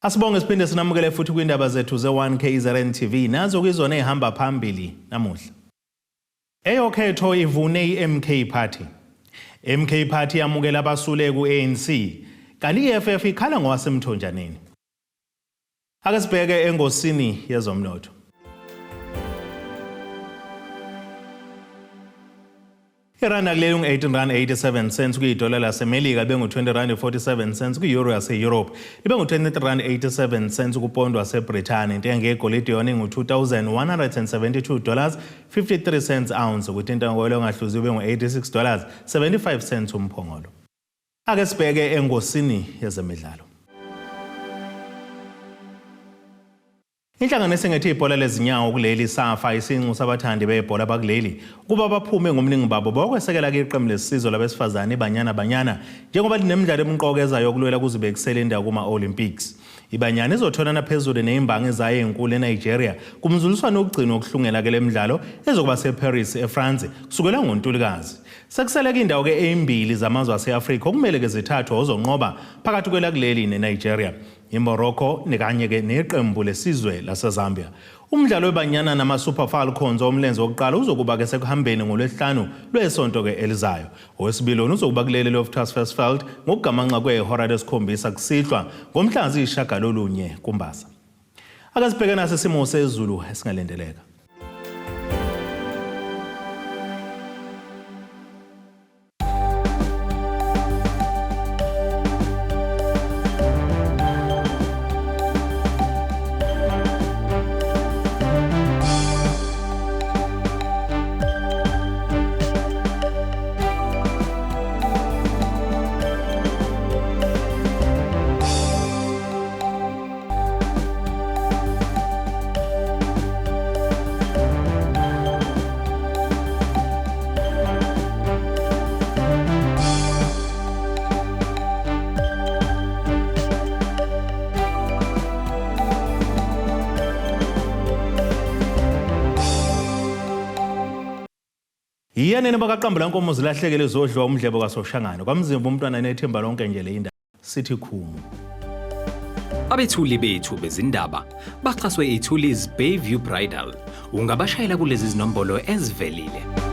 Asibonge siphinde sinamukele futhi kwindaba zethu ze-1 KZN TV nazo kuyizona ezihamba phambili namuhla. Eyokhetho ivune i-MK Party. MK Party yamukela abasule ku-ANC kanti i-EFF ikhala ngowasemthonjaneni. Ake sibheke engosini yezomnotho. Iranda kuleli ungu-18 rand 87 cents kuyidola laseMelika bengu-20 rand 47 cents kwi-euro yase-Europe ibe ngu-23 rand 87 cents kupondo waseBrithani. Intengo yegolide yona ingu-2172 dollars 53 cents ounce kuthi intengo yolo engahluziwe ibe ngu-86 dollars 75 cents umphongolo. Ake sibheke engosini yezemidlalo. Inhlangano esingethe ibhola lezinyawo kuleli SAFA isinxusa abathandi bebhola bakuleli ukuba baphume ngobuningi babo bokwesekela ke iqembu lesizwe labesifazane iBanyana Banyana njengoba linemidlalo emqoka ezayo yokulwela ukuzibekisela indawo kuma-Olympics. IBanyana izotholana phezulu nezimbangi zayo ezinkulu eNigeria kumzuliswano wokugcina wokuhlungela ke lemidlalo ezokuba seParis eFrance kusukela ngoNtulikazi. Sekuseleke indawo ke ezimbili zamazwe ase-Afrika okumele ke zithathwe ozonqoba phakathi kwelakuleli neNigeria. IMorocco nekanye-ke neqembu lesizwe laseZambia. Umdlalo weBanyana nama-Super Falcons womlenze wokuqala uzokuba-ke sekuhambeni ngoLwesihlanu lwesonto-ke elizayo. Owesibili wona uzokuba kuleli Loftus Versfeld ngokugamanxa kwehora lesikhombisa kusihlwa ngomhla ziyishagalolunye kuMbasa. Ake sibheke nasi isimo sezulu esingalindeleka. Yiyanini bakaqambula nkomo zilahlekele zodliwa umdlebo kaSoshangane kwamzimba umntwana nethimba lonke nje le indaba sithi khumu. Abethuli bethu bezindaba baxhaswe iThulis Bayview Bridal. Ungabashayela kulezi zinombolo ezivelile.